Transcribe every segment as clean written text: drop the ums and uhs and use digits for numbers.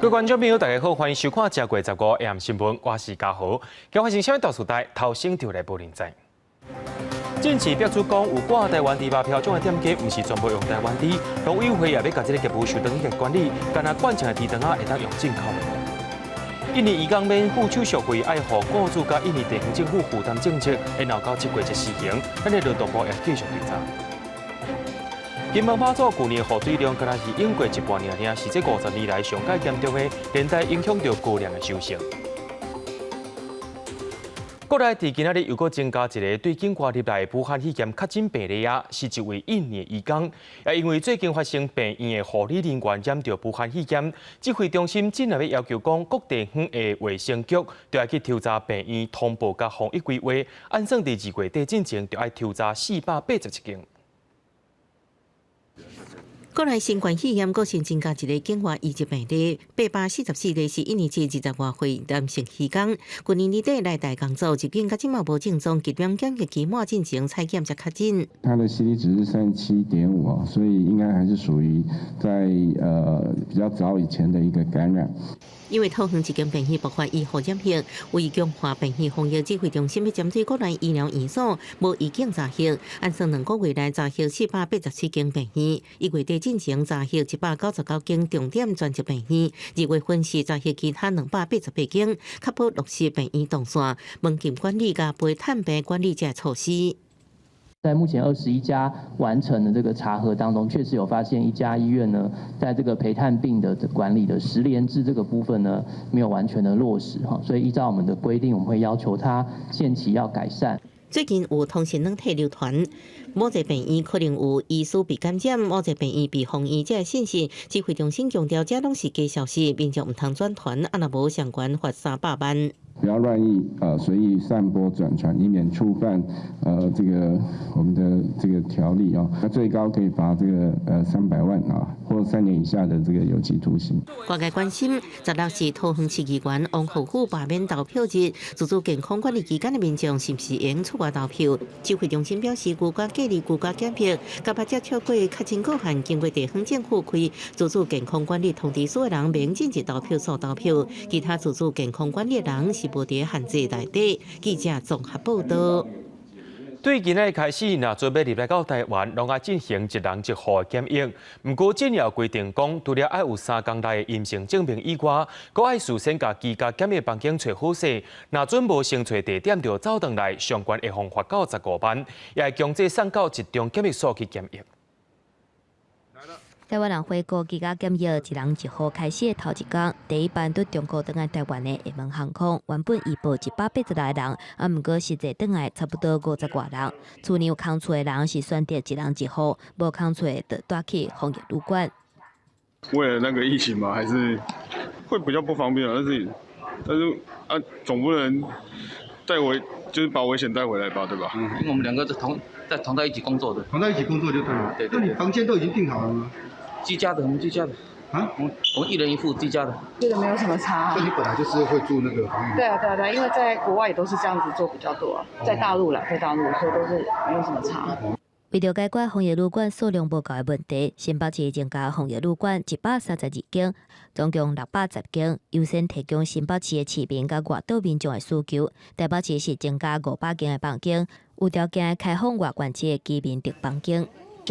各位觀眾朋友，大家好，歡迎收看《正月十五 AM 新聞》，我是嘉豪。今發生啥物大事代，頭先就來報您知。進前標出講有掛台灣豬肉標準的店家，毋是全部用台灣豬，農委會也欲共這個業務收轉去管理，干焦罐裝的豬腸仔會當用進口的。印尼移工免付手續費，愛予雇主佮印尼地方政府負擔政策，然後到這月才施行。咱的勞動部也繼續調查。金門馬祖舊年雨水量，敢若是湧過一半爾爾，是這50年來上蓋嚴重的，連帶影響著高粱的收成。國內佇今仔日又閣增加一个對境外入來武漢肺炎確診病例啊，是一位印尼移工，也因為最近發生病院的護理人員染著武漢肺炎，指揮中心進來欲要求講各地方的衛生局著愛去抽查病院通報佮防疫規劃，按算佇2月底進前著愛抽查481間。國內新冠肺炎閣新增加一个境外移入病例，844例是印尼籍20外歲男性移工，去年年底來台工作，入境到這馬無症狀，集中檢疫期滿進前採檢才確診。他的 CT 值是37.5啊，所以應該還是屬於在比較早以前的一個感染。因為桃園一間病院爆發醫護染疫，為強化病院防疫指揮中心欲針對國內醫療院所無預警查核，按算2個月內查核487間病院，1月底進前查核199間重點專責病院，2月份是查核其他288間，確保落實病院動線、門禁管理佮陪探病管理這措施。在目前21家完成的這個查核當中，確實有發現一家醫院呢，在這個陪探病的管理的實聯制這個部分呢，沒有完全的落實哈，所以依照我們的規定，我們會要求他限期要改善。最近有通訊軟體流傳，某一個病院可能有醫師被感染，某一個病院被封院，這个信息，指揮中心強調，這攏是假消息，民眾毋通轉傳，啊若無相關罰300萬。不要亂意隨意散播轉傳，以免觸犯這個我們的這個條例哦。那最高可以罰這個300萬啊，或3年以下的這個有期徒刑。外界關心，16是桃園市議員王浩宇罷免投票日，自主健康管理期間的民眾是毋是會用出外投票？指揮中心表示，居家隔離、居家檢疫，佮捌接觸過確診個案，經過地方政府開自主健康管理通知書的人，免進入投票所投票。其他自主健康管理的人是無佇限制內底。記者綜合報道。對今仔日開始，若準備入來到台灣，攏愛進行一人一戶的檢疫。毋過，政府規定講，除了愛有3工內的陰性證明以外，閣愛事先共居家檢疫房間揣好勢。若準無先揣地點就走轉來，上懸會予罰到15萬，也會強制送到集中檢疫所去檢疫。台灣人回國居家檢疫，一人一戶開始的頭一工，第一班對中國轉來台灣的廈門航空，原本預報186人，啊，毋過實際轉來差不多50外人。厝內有空厝的人是選擇一人一戶，無空厝的就帶去防疫旅館。為了那個疫情嘛，還是會比較不方便，但是啊，總不能帶回，就是把危險帶回來吧，對吧？嗯，因為我們兩個是同在一起工作的，同在一起工作就對了。對對。那你房間都已經訂好了嗎？居家的，我們居家的。啊？我們一人一副居家的。這個沒有什麼差。所以你本來就是會住那個防疫？對啊對啊對，因為在國外也都是這樣子做比較多啊，在大陸啦，在大陸，所以都是沒有什麼差。為著解決防疫旅館數量無夠的問題，新北市增加防疫旅館132間，總共610間，優先提供新北市的市民佮外島民眾的需求。台北市是增加500間的房間，有條件開放外縣市的居民訂房間。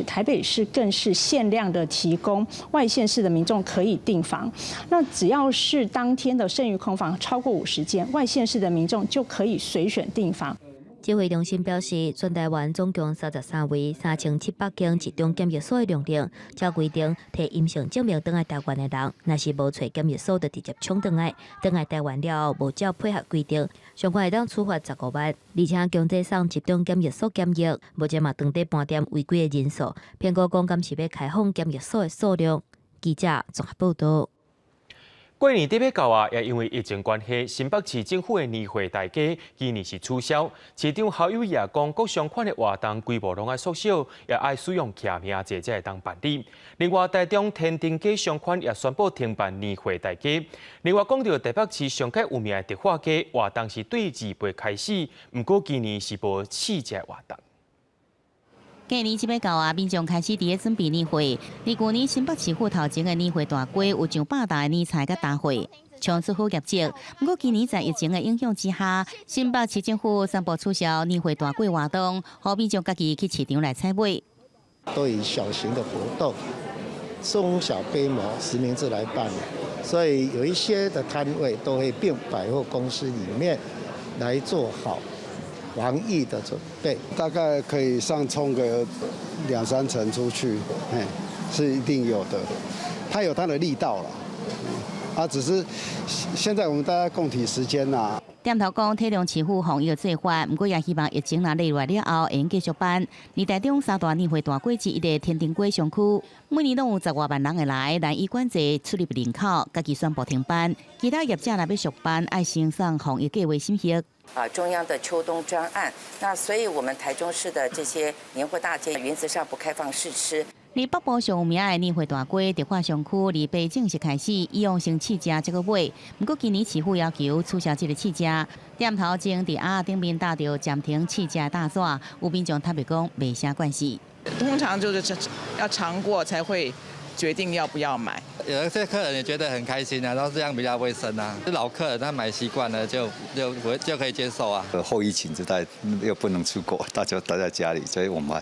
台北市更是限量的提供外縣市的民眾可以訂房，那只要是當天的剩餘空房超過50間，外縣市的民眾就可以隨選訂房。指揮中心表示，全台灣總共33位3700間集中檢疫所的量能，照規定提陰性證明轉來台灣的人，若是無揣檢疫所，就直接衝轉來，轉來台灣了後無照配合規定，上懸會當處罰15萬，而且強制送集中檢疫所檢疫。目前嘛當地盤點違規的人數，評估講敢是欲開放檢疫所的數量。記者綜合報道。過年佇欲到啊，也因為疫情關係，新北市政府的年貨大街今年是取消。市長侯友宜也講，各相關的活動規模攏愛縮小，也愛使用記名制才會當辦理。另外，台中天定街商圈也宣布停辦年貨大街。另外，講著台北市上蓋有名的迪化街活動是對2月開始，毋過今年是無試食活動。過年這欲到啊，民眾開始佇咧準備年貨。佇舊年新北市府頭前的年貨大街有上百道的年菜佮茶貨，衝出好業績。毋過今年在疫情的影響之下，新北市政府宣布取消年貨大街活動，予民眾家己去市場來採買。都以小型的活動、中小規模實名制來辦，所以有一些的攤位都會併百貨公司裡面來做好防疫的準備。大概可以上衝個兩三成出去，嘿，是一定有的。它有它的力道了，啊，只是現在我們大家共體時艱啦。店頭講體諒市府防疫的做法，毋過也希望疫情若落來了後，會用繼續辦。而台中三大年貨大街之一的天丁街商區，每年攏有十外萬人會來，難以管制出入人口，家己宣布停辦。其他業者若欲續辦，愛先送防疫計劃審核。啊，中央的秋冬專案，那所以我們台中市的這些年貨大街原則上不開放試吃。佇北部上有名的年貨大街迪化商區，禮拜正式開始，以往先試食才閣買。毋過今年市府要求取消這个試食，店頭前佇盒仔頂面貼著暫停試食的大紙，有民眾坦白講袂啥慣勢。通常就是要嘗過才會決定要不要買。有一些客人也覺得很開心啊，都這樣比較衛生啊。老客人他買習慣了就就我就可以接受啊。後疫情時代又不能出國，大家待在家裡，所以我們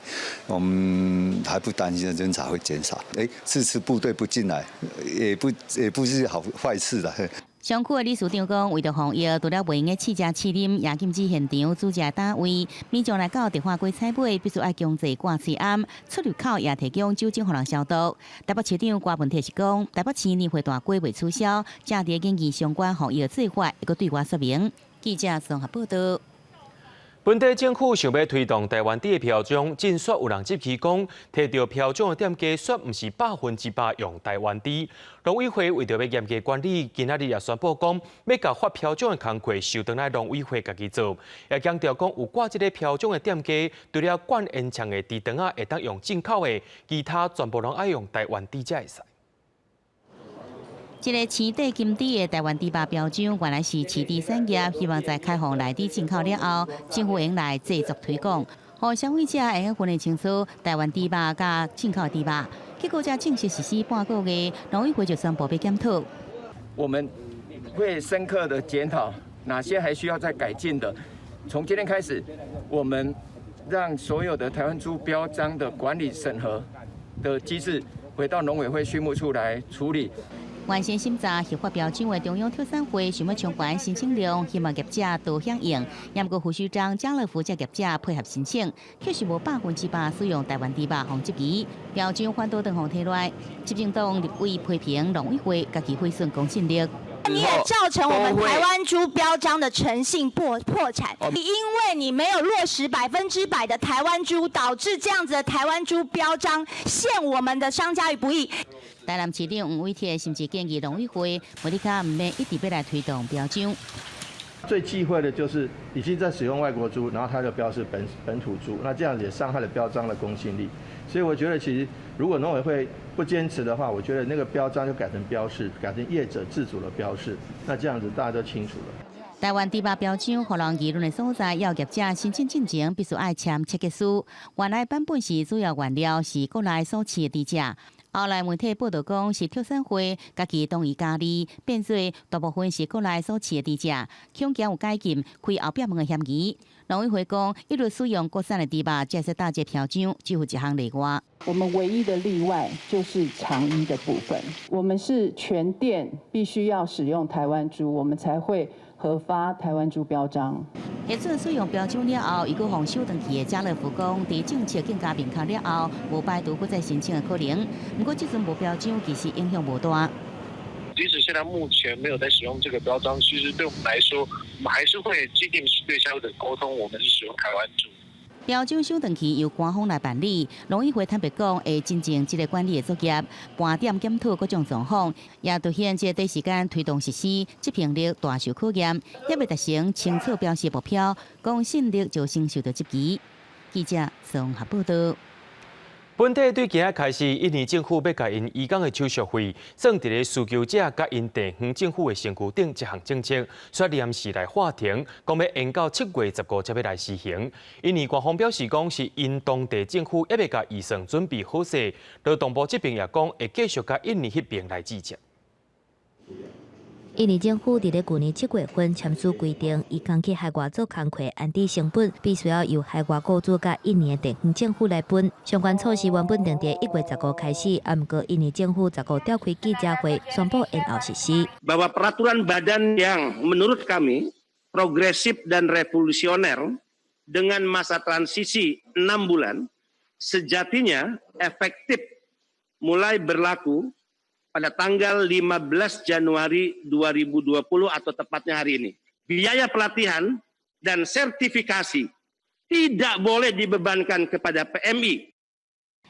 還不擔心人潮會減少。哎，這次部隊不進來，也不是好壞事啦。商區的理事長講，為著防疫，除了袂用得試食試啉，也禁止現場煮食打位。民眾來到迪化街採買，必須愛強制掛喙罨，出入口也提供酒精予人消毒。台北市長柯文哲是講，台北市年貨大街袂取消，正佇研議相關防疫的做法，會閣對外說明。記者綜合報道。本地政府想欲推動台灣豬的標章，進煞有人質疑講，提著標章的店家煞毋是100%用台灣豬。農委會為著欲嚴格管理，今仔日也宣布講，欲共發標章的工課收轉來農委會家己做，也強調講有掛這个標章的店家，除了灌煙腸的豬腸仔會當用進口的，其他全部攏愛用台灣豬才會使。這个青底金豬的台灣豬肉標章，原來是飼豬產業希望在開放內地進口了後，政府會來製作推廣，予消費者會用分得清楚台灣豬肉佮進口豬肉。結果才正式實施半個月，農委會就宣布欲檢討。我們會深刻的檢討哪些還需要再改進的。從今天開始，我們讓所有的台灣豬標章的管理審核的機制回到農委會畜牧處來處理。原先審查核發標章的中央特產會想欲衝懸申請量，希望業者多響應。毋過副署長家樂福這業者配合申請，確實無100%使用台灣豬肉予質疑。標章反倒轉予提來，執政黨立委批評農委會家己毀損公信力。你也造成我們台灣豬標章的誠信破產，因為你沒有落實100%的台灣豬，導致這樣子的台灣豬標章陷我們的商家於不義。台南市長黃偉哲甚至建議農委會，無你較毋免一直欲來推動標章。最忌諱的就是已經在使用外國豬，然後它就標示本土豬，那這樣子也傷害了標章的公信力。所以我覺得其實如果農委會不堅持的話，我覺得那個標章就改成標示，改成業者自主的標示，那這樣子大家都清楚了。台灣豬肉標章，予人議論的所在，要業者申請進前必須愛簽切結書。原來版本是主要原料是國內所飼的豬隻。後來媒體報道講，是特產會家己同意加碼，變做大部分是國內所飼的豬隻，恐驚有改進，開後壁門的嫌疑。農委會講，一律使用國產的豬肉，才會使打這標章，只有一項例外。我們唯一的例外就是腸衣的部分，我們是全店必須要使用台灣豬，我們才會核發台灣豬標章。核准使用標章了後，伊閣予收轉去的家樂福講，佇政策更加明確了後，無排除閣再申請的可能。毋過，這陣無標章其實影響無大。即使現在目前沒有在使用這個標章，其實對我們來說，我們還是會盡量去對消費者溝通，我們是使用台灣豬。標章收轉去由官方來辦理，農委會坦白講，會真正這个管理的作業，盤點檢討各種狀況，也凸顯這短時間推動實施，執行力大受考驗，猶未達成清楚標示目標，公信力就先受到質疑。記者綜合報道。本地對今仔開始，印尼政府欲共𪜶移工的手續費算佇咧需求者佮𪜶地方政府的身軀頂這項政策，煞臨時來喊停，講欲延到7月15才欲來施行。印尼官方表示講是𪜶當地政府猶未共預算準備好勢，勞動部這邊也講會繼續佮印尼彼邊來諮商。印尼政府佇咧舊年7月份簽署規定，移工去海外做工課，安置成本必須要由海外雇主佮印尼的地方政府來分。相關措施原本定佇1月15開始，啊，毋過印尼政府15召開記者會，宣布延後實施。 Bahwa peraturan badan yang menurut kami progresif dan revolusioner dengan masa transisi 6 bulan sejatinya efektif mulai berlaku pada tanggal 15 Januari 2020 atau tepatnya hari ini. Biaya pelatihan dan sertifikasi tidak boleh dibebankan kepada PMI.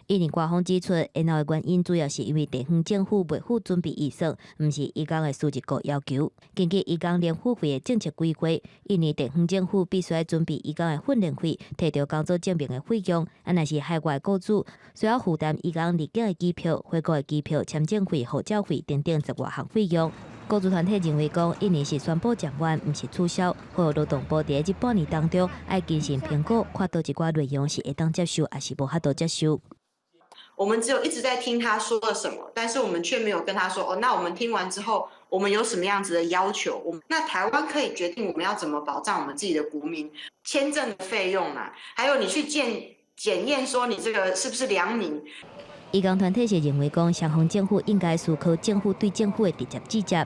印尼官方指出，延後的原因主要是因為地方政府未付準備預算，毋是移工的輸入國要求。根據移工零付費的政策規劃，印尼地方政府必須愛準備移工的訓練費、提著工作證明的費用。啊，若是海外雇主需要負擔移工入境的機票、回國的機票、簽證費、護照費等等十外項費用。雇主團體認為講，印尼是宣布暫緩，毋是取消。呼籲勞動部佇這半年當中，愛謹慎評估，看佗一寡內容是會當接受，抑是無法度接受。我們只有一直在聽他說了什麼，但是我們卻沒有跟他說哦，那我們聽完之後，我們有什麼樣子的要求？我們那台灣可以決定我們要怎麼保障我們自己的國民簽證的費用啊，還有你去檢驗說你這個是不是良民。移工團體是認為講，雙方政府應該思考政府對政府的直接指責。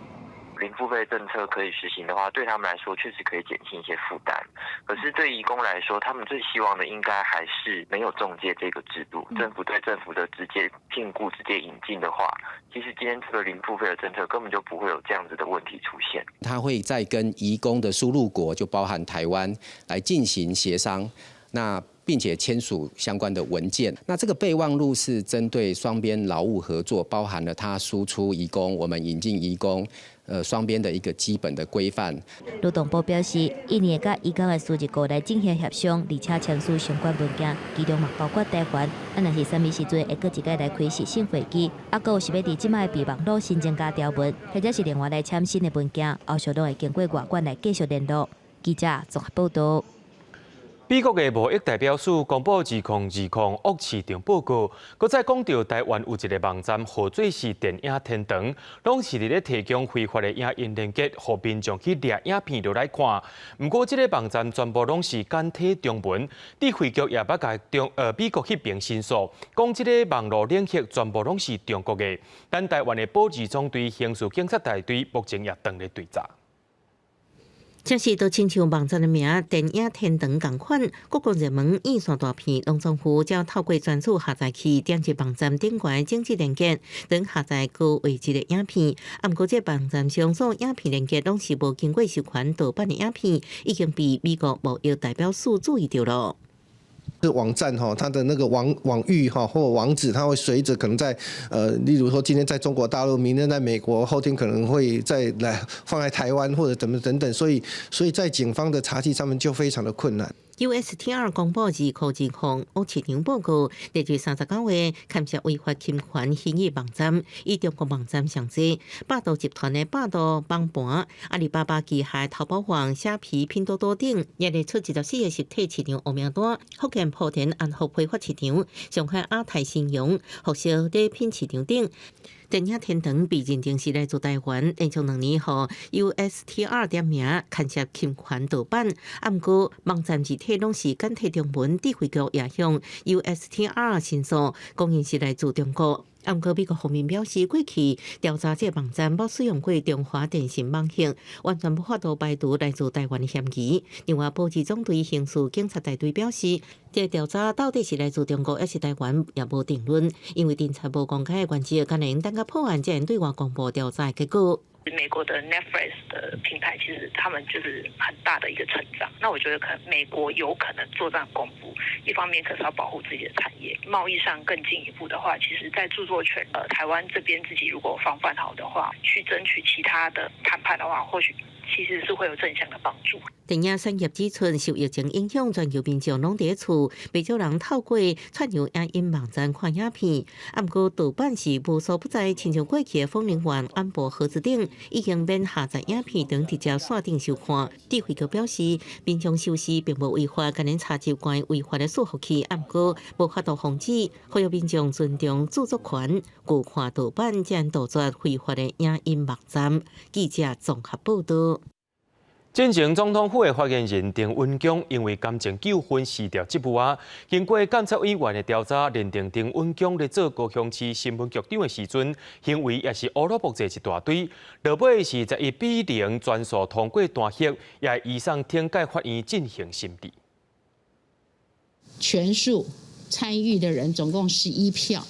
零付費政策可以實行的話，對他們來說確實可以減輕一些負擔。可是對移工來說，他們最希望的應該還是沒有中介這個制度，政府對政府的直接聘僱、直接引進的話，其實今天這個零付費的政策根本就不會有這樣子的問題出現。他會再跟移工的輸入國，就包含台灣，來進行協商。那並且簽署相關的文件。那這個備忘錄是針對雙邊勞務合作，包含了他輸出移工，我們引進移工，雙邊的一個基本的規範。勞動部表示，印尼會佮移工的輸入國來進行協商，而且簽署相關文件，其中嘛包括台灣。啊，若是啥物時陣會閣一擺來開視訊會議，啊，閣有是欲佇這擺備忘錄新增加條文，或者是另外來簽新的文件，後續攏會經過外管來繼續聯絡。記者綜合報道。美國的貿易代表署公布2020惡市場報告，閣再講著台灣有一个網站，號做是電影天堂，攏是佇咧提供非法的影音連結，予民眾去掠影片落來看。毋過，這个網站全部攏是簡體中文，智慧局也捌共美國彼邊申訴，講這个網路鏈接全部攏是中國的。但台灣的保二總隊刑事警察大隊目前也當咧追查。這是都親像網站的名，電影天堂仝款，各國熱門院線大片，攏總負責透過專屬下載器點擊網站頂懸整治連結，等下載高畫質的影片。啊，毋過這網站上所有影片連結攏是無經過授權盜版的影片，已經被美國貿易代表署注意著囉。這網站哈，它的那個網域哈或網址，它會隨着可能在例如說今天在中國大陸，明天在美國，後天可能會再來放在台灣或者怎麼等等，所以在警方的查緝上面就非常的困難。 USTR 公布2020惡市場報告，列入39個牽涉違法侵權虛擬網站，以中國網站上濟，百度集團的百度網盤、阿里巴巴旗下淘寶網、蝦皮、拼多多等，也列出24個實體市場黑名單。福建莆田安福批發市場、上海亞太信用、福小禮品市場等。電影天堂被認定是來自台灣，連續2年予 USTR 點名牽涉侵權盜版。啊，毋過網站字體攏是簡體中文，智慧局也向 USTR 申訴，講𪜶是來自中國。啊，毋過美國方面表示，過去調查這個網站無使用過中華電信網線，完全無法度排除來自台灣的嫌疑。另外，保二總隊刑事警察大隊表示，這個調查到底是來自中國抑是台灣，也無定論，因為偵查無公開的原則，敢若等甲破案才會對外公布調查的結果。美國的 Netflix 的平台，其實他們就是很大的一個成長。那我覺得可能美國有可能做這樣公布，一方面可是要保護自己的產業，貿易上更進一步的話，其實在著作權，台灣這邊自己如果防範好的話，去爭取其他的談判的話，或許其實是會有正向的幫助。電影產業指出，受疫情影響，全球民眾攏佇厝，袂少人透過串流影音網站看影片。啊，毋過盜版是無所不在，親像過去的瘋靈丸、安博盒子等，已經免下載影片等直接線頂收看。智慧局表示，民眾收視並無違法，共𪜶查入關違法的伺服器，啊，毋過無法度防止，呼籲民眾尊重著作權，拒看盜版，才能杜絕非法的影音網站。記者綜合報道。前前總統府的發言人鄭文強因為感情糾紛辭掉職務啊。經過監察委員的調查，認定鄭文強咧做高雄市新聞局長的時陣，行為也是烏魯木齊一大堆。落尾是11比0全數通過彈劾，也移送懲戒法院進行審理。全數參與的人總共11票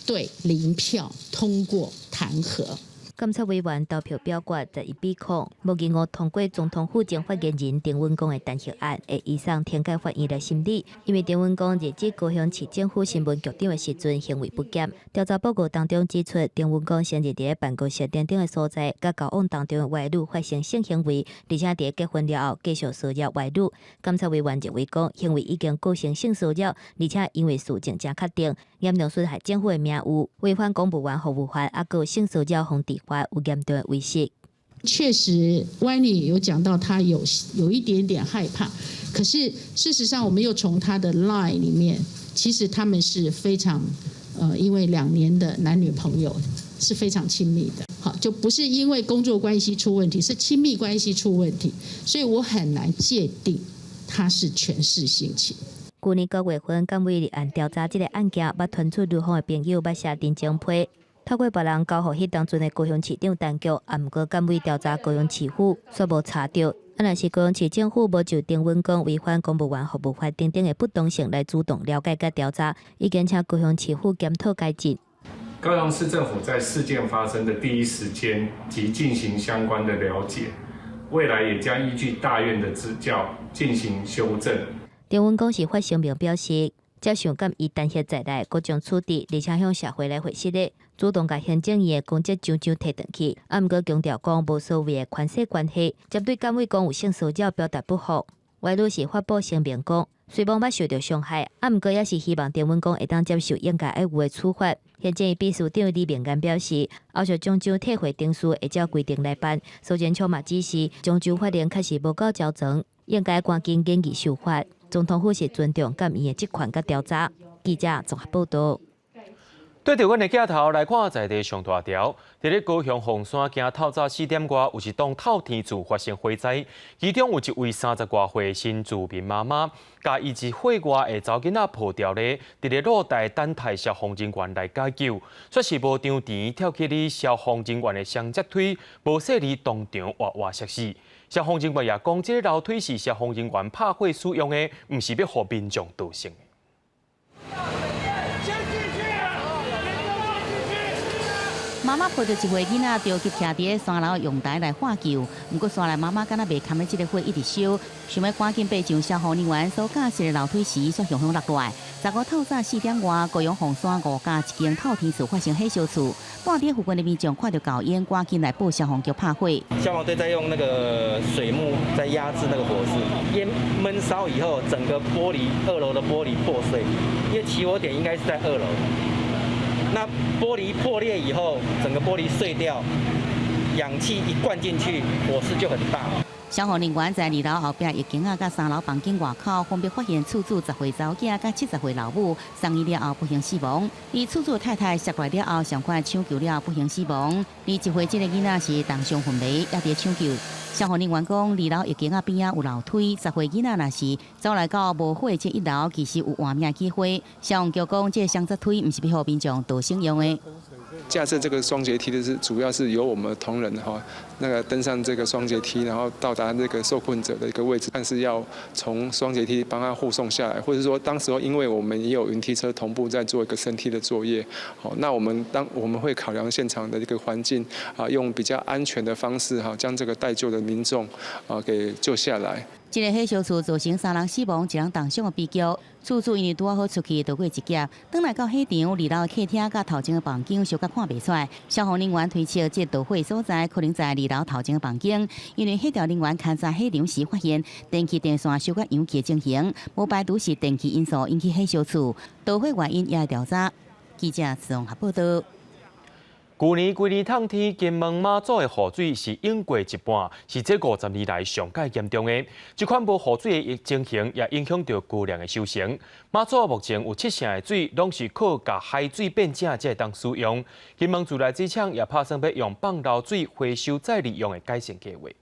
對0票通過彈劾。監察委員投票表決11比0，無意外通過總統府前發言人鄭文公的彈劾案，會移送懲戒法院來審理。因為鄭文公任職高雄市政府新聞局長的時陣行為不檢。調查報告當中指出，鄭文公先日佇辦公室等等的所在，佮交往當中的外女發生性行為，而且佇結婚了後繼續騷擾外女。監察委員認為講，行為已經構成性騷擾，而且因為事證誠確定，嚴重損害政府的名譽，違反公務員服務法，猶閣性騷擾防治法有嚴重的違失。確實，歪女有講到她有一點點害怕，可是事實上，我們又從她的 line 裡面，其實他們是非常，因為2年的男女朋友是非常親密的，好，就不是因為工作關係出問題，是親密關係出問題，所以我很難界定他是權勢性侵。舊年9月份，監委立案調查這個案件，捌傳出女方的朋友捌寫陳情批。透過別人交予彼當陣的高雄市長陳菊，啊，毋過監委調查高雄市府，煞無查著。啊，若是高雄市政府無就鄭文公違反公務員服務法等等的不當性來主動了解佮調查，已經請高雄市府檢討改進。高雄市政府在事件發生的第一時間即進行相關的了解，未來也將依據大院的指教進行修正。鄭文公是發聲明表示，接受佮伊彈劾在內各種處置，而且向社會來回釋的，主動共行政院的公職張章提轉去。啊，毋過強調講無所謂的權勢關係，針對監委講有性騷擾表達不服。歪女是發布聲明講，雖罔捌受著傷害，啊，毋過也是希望鄭文公會當接受應該愛有的處罰。行政院秘書長李明安表示，後續獎章退回程序會照規定來辦。蘇貞昌嘛指示，獎章法令確實無夠周全，應該趕緊研議修法。總統府是尊重監院的職權佮調查。記者綜合報道。對著阮的鏡頭來看，在地上大條，佇咧高雄鳳山，今透早4點外，有一棟透天厝發生火災，其中有一位30外歲新住民媽媽，共伊1歲外的查某囡仔抱牢咧，佇咧露台等待消防人員來解救，卻是無張甜跳起咧消防人員的雙節梯，無細膩當場活活摔死。消防人員也講，這個樓梯是消防人員拍火使用的，毋是欲予民眾逃生。先進去，媽媽抱著一歲囡仔，著急徛佇三樓陽台來喝救。毋過山內媽媽敢若袂堪欲這個火一直燒，想欲趕緊爬上消防人員所架設的樓梯時，煞雄雄落來。15透早4點外，高雄鳳山五甲一間透天厝發生火燒厝，蹛佇附近的民眾看著厚煙，趕緊來報消防局拍火。消防隊在用那個水幕在壓制那個火勢，煙悶燒以後，整個玻璃二樓的玻璃破碎，因為起火點應該是在二樓。那玻璃破裂以後，整個玻璃碎掉，氧氣一灌進去，火勢就很大。消防人員在二樓後壁一間仔佮三樓房間外口，分別發現厝主10歲查某囝佮70歲老母送醫了後不幸死亡。而厝主太太摔落了後，相款搶救了後不幸死亡。而1歲這個囡仔是重傷昏迷，猶佇搶救。消防人員講，二樓一間仔邊仔有樓梯，10歲囡仔若是走來到無火這一樓，其實有活命機會。消防局講，這個雙節梯毋是欲予民眾逃生用的。架設這個雙節梯的是主要是由我們同仁哈，那個登上這個雙節梯，然後到達那個受困者的一個位置，但是要從雙節梯幫他護送下來，或者說當時候因為我們也有雲梯車同步在做一個升梯的作業，好，那我們當我們會考量現場的一個環境啊，用比較安全的方式哈，將這個待救的民眾啊給救下來。這個火燒厝造成三人死亡，一人重傷的悲劇。厝主因為拄好出去逃過一劫，轉來到火場，二樓的客廳佮頭前的房間燒甲看袂出來。消防人員推測，這個導火所在可能在二樓。樓頭前的房間，因為火調人員勘查火場時發現電器電線燒甲熔去的情形，無排除是電器因素引起火燒厝，導火原因也會調查。記者綜合報道。舊年規年冬天，金門馬祖的雨水是湧過一半，是這50年來上蓋嚴重的。這款無雨水的情形，也影響著高粱的收成。馬祖目前有七成的水攏是靠共海水變正才會當使用。金門自來水廠也拍算欲用放流水回收再利用的改善計劃。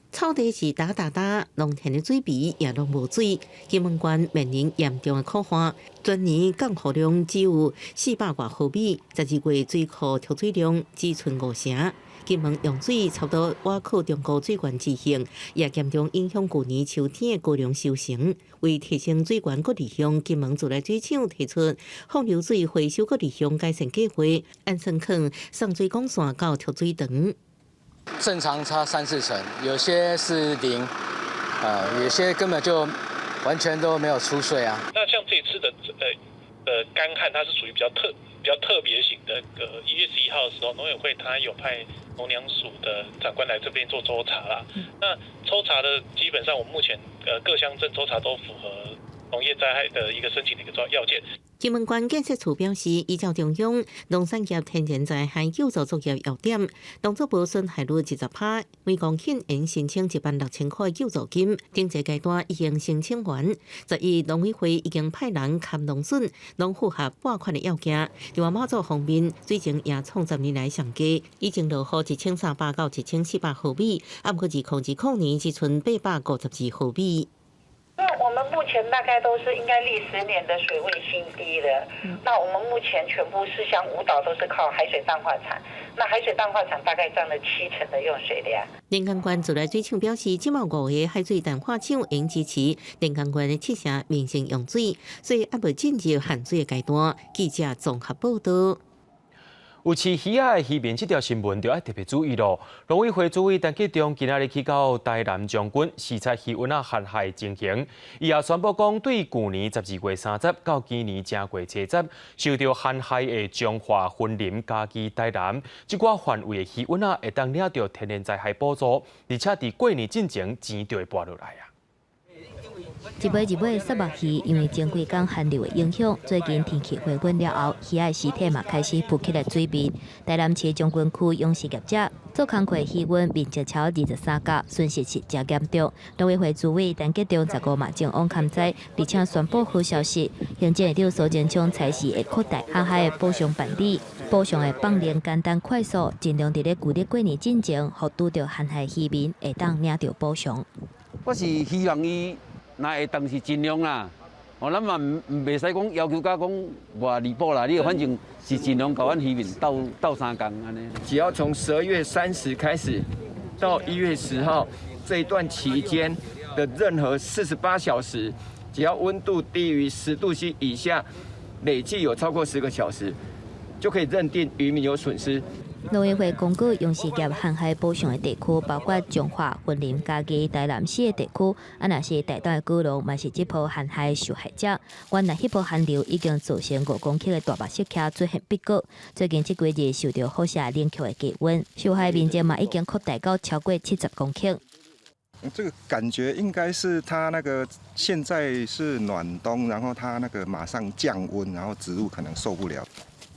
草地是焦焦焦，農田的水埤也攏無水。金門縣面臨嚴重的苦旱，全年降雨量只有400外毫米，12月水庫蓄水量只賰五成。金門用水差不多倚靠中國水源執行，也嚴重影響舊年秋天的高粱收成。為提升水源閣利用，金門自來水廠提出放流水回收閣利用改善計劃，按算囥送水管線到蓄水池。正常差三四成，有些是零，啊，有些根本就完全都沒有出水啊。那像這次的乾旱，它是屬於比較特別型的。1月11號的時候，農委會他有派農糧署的長官來這邊做抽查啦。那抽查的基本上，我們目前各鄉鎮抽查都符合農業災害的一個申請的一個要件。金門縣建設處表示，依照中央農產業天然災害救助作業要點，農作物損害率20%，每公頃應申請16,000塊救助金。頂一階段已經申請完，11農委會已經派人勘農損，攏符合撥款的要件。另外馬祖方面，水情也創10年來上低，已經落雨1300到1400毫米，啊，毋過2020年只賰852毫米。我們目前大概都是應該歷10年的水位新低了。那我們目前全部四鄉五島都是靠海水淡化廠，那海水淡化廠大概佔了七成的用水量。連江縣自來水廠表示，這馬五个海水淡化廠應支持連江縣的七成民生用水，所以猶未進入限水的階段。記者綜合報道。有飼魚仔的漁民，這條新聞就愛特別注意囉。農委會主委陳吉仲今仔日去到台南將軍視察魚塭仔旱害情形，伊也宣布講，對舊年12月30到今年正月初十，受著旱害的彰化、雲林、嘉義、台南這寡範圍的魚塭仔會當領著天然災害補助，而且佇過年進前錢就會撥落來啊。一尾一尾虱目魚，因為前幾工寒流的影響，最近天氣回溫了後，魚仔屍體嘛開始浮起來水面。台南市將軍區養殖業者做工課魚塭面積超23甲，損失是誠嚴重。農委會主委陳吉仲15嘛前往勘災，而且宣布好消息，行政院長蘇貞昌差示會擴大旱害的補償辦理，補償會放靈簡單快速，盡量佇咧舊曆過年進前，予拄著旱害漁民會當領著補償。我是希望伊若會當是盡量啦，哦，咱嘛毋毋袂使講要求甲講偌離譜啦，你反正是盡量共阮漁民鬥鬥相共按呢。只要從12月30開始到1月10號這一段期間的任何48小時，只要溫度低於10度C 以下，累計有超過10個小時，就可以認定漁民有損失。農委會公告，養殖業旱害補償的地區包括彰化、雲林、嘉義、台南四個地區。啊，若是台東的果農，嘛是這波旱害受害者。原來彼波寒流已經造成5公頃的大麥色茄出現篦果。最近這幾日受著輻射冷卻的低溫，受害面積嘛已經擴大到超過70公頃。這個感覺應該是它那個現在是暖冬，然後它那個馬上降溫，然後植物可能受不了。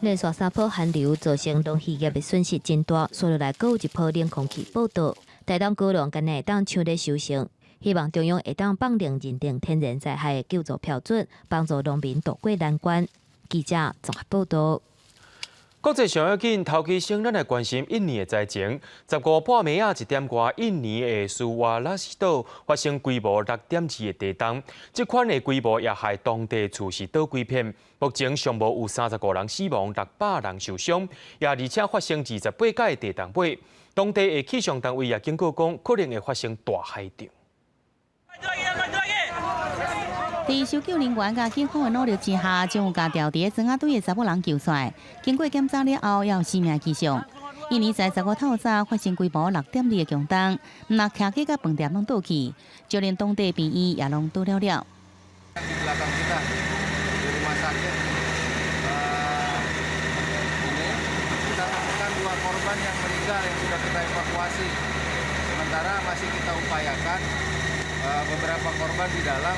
連續三波寒流造成農漁業的損失真大，紲落來閣有一波冷空氣報到，台東果農今年會當搶咧收成，希望中央會當放靈認定天然災害的救助標準，幫助農民渡過難關。記者綜合報道。國際上要緊，頭期先咱來關心印尼的災情。15半暝仔1點外，印尼的蘇瓦拉西島發生規模6.2的地動，這款的規模也害當地厝是倒規片。目前上無有35人死亡，600人受傷，也而且發生28擺地動波。當地的氣象單位也警告講，可能會發生大海漲。佇搜救人員佮警方的努力之下，終於共牢佇咧床仔底的查某人救出來。經過檢查了後，猶有生命跡象。印尼在15透早發生規模6.2的強動，毋但徛家佮飯店攏倒去，就連當地病院也攏倒了了。 Di belakang kita di rumah sakit ini kita menemukan dua korban. Korban yang meninggal yang sudah kita evakuasi. Sementara masih kita upayakan beberapa korban di dalam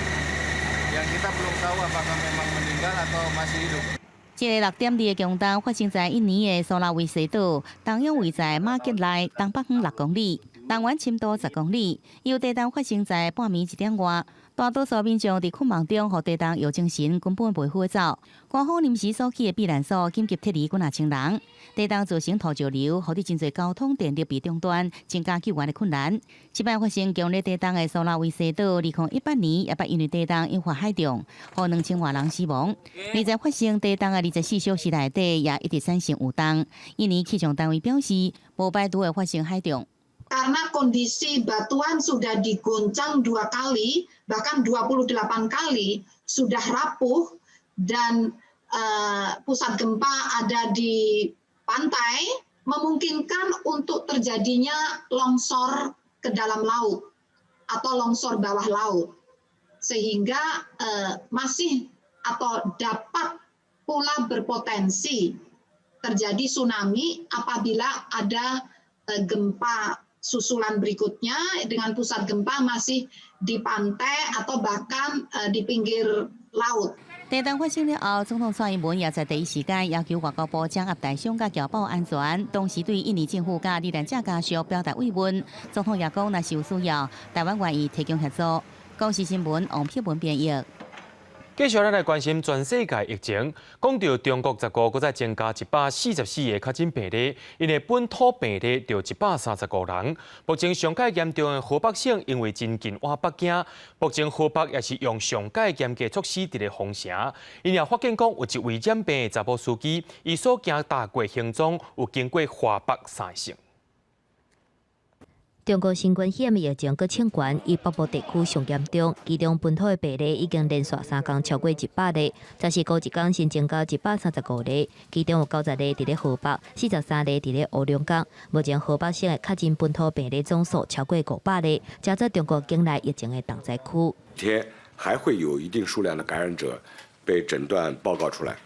yang kita belum tahu apakah memang meninggal atau masih hidup. 這个6.2的強動發生在印尼的蘇拉威西島，東央位在馬吉內東北方6公里，東灣深度10公里。由地動發生在半暝1點外，大多數民眾佇睏夢中，予地動搖精神，根本袂赴走。官方臨時鎖起的避難所緊急撤離幾若千人。地動造成土石流，予致真濟交通電力被中斷，增加救援的困難。這擺發生強烈地動的蘇拉威西島，2018年也捌因為地動引發海漲，予2000外人死亡。而在發生地動的24小時內底，也一直產生有動。印尼氣象單位表示，無排除會發生海漲。 Karena kondisi batuan sudah diguncang dua kali, bahkan 28 kali, sudah rapuh dan pusat gempa ada di pantai, memungkinkan untuk terjadinya longsor ke dalam laut atau longsor bawah laut. Sehingga masih atau dapat pula berpotensi terjadi tsunami apabila ada gempa susulan berikutnya dengan pusat gempa masih di pantai atau bahkan di pinggir laut. 地動發生了後，總統蔡英文也在第一時間要求外交部掌握台商佮僑胞安全，同時對印尼政府佮罹難者家屬表達慰問。總統也講，若是有需要，台灣願意提供協助。公視新聞王碧文編譯。繼續咱來關心全世界疫情，講著中國十五閣再增加144個確診病例，𪜶的本土病例就135人。目前上蓋嚴重的河北省因為真近倚北京，目前河北也是用上蓋嚴格措施佇咧封城。𪜶也發現講有一位染病的查某司機，伊所行踏過行蹤有經過華北三個省。中國新冠肺炎疫情閣衝懸，以北部地區上嚴重，其中本土的病例已經連續3工超過100例，十四號一工新增加135例，其中有90例佇咧河北，43例佇咧黑龍江。目前河北省的確診本土病例總數超過500例，成做中國境內疫情的重災區。天還會有一定數量的感染者被診斷報告出來，